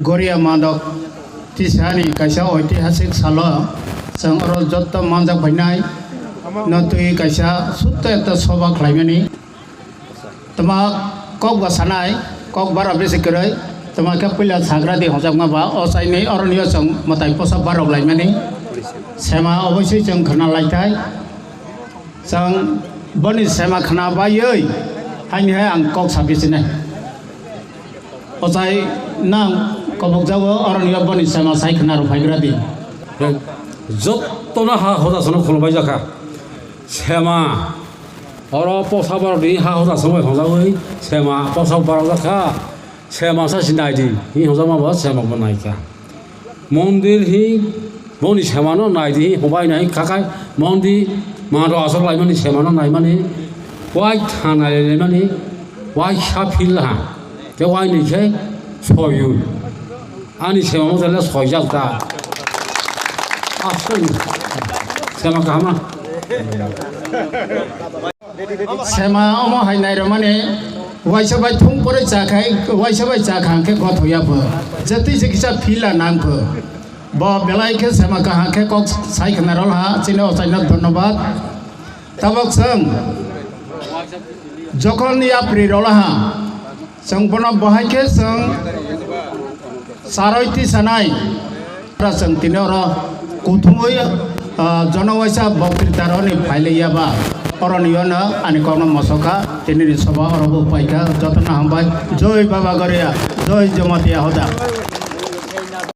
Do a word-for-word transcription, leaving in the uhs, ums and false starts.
Goria Mandok tisani kaisa oitihasik salo chwng oro jotto manjak phainai no twi kaisa sutta ekta soba khlaimani. Tama kok ba sanai, kok bara bisi kwrwi, tama khe puila sagra di hwnjakma ba o chaini oroni o chwng mwtai posa barok laimani. Sema oboisoi chwng khna laikhai. Chwng boni sema khna baiwi haini hai ang kok sa bisinai. Ochai nang kobok jago oroni o boni sema sai khna rw phaigra di. Jottono ha hoda sono khulumbai jakha. Sema. Oro posa barok ni ha hoda sono hwnjawi sema posa barok jakha. Sema sa si nai di. Hi hwnjakma bo sema bo naikha. Mondir hi boni semano nai di hi hwnbai nai khakai. Mondir maro aswk laimani semano naimani. Wai thanai laimani. Wai sa phil ha. Te wai ni khe soyun. Ani sema mo tele soijak ta. Aswk. Sema kahama. Sema omo hai nairwmani waisa bai thung pore cha khai, waisa bai cha khang khe gothoya pho. Jati se kisa phila nang pho. Bo belai khe sema kaham khe kok sai khna rol ha, chini ochaino dhonnobad. Tabok chwng jokhon yapri rol ha, chwng bono bahai khe chwng Saroi tisanai. Ora chwng tini oro kuthumwi, ah, jonowaisa boktritaroni phailaiya ba, oroni yono ani kokno mosokha, tinini soba oro bo paikha, jotono hambai. Joi Baba Goria, joi Jamatia Hoda.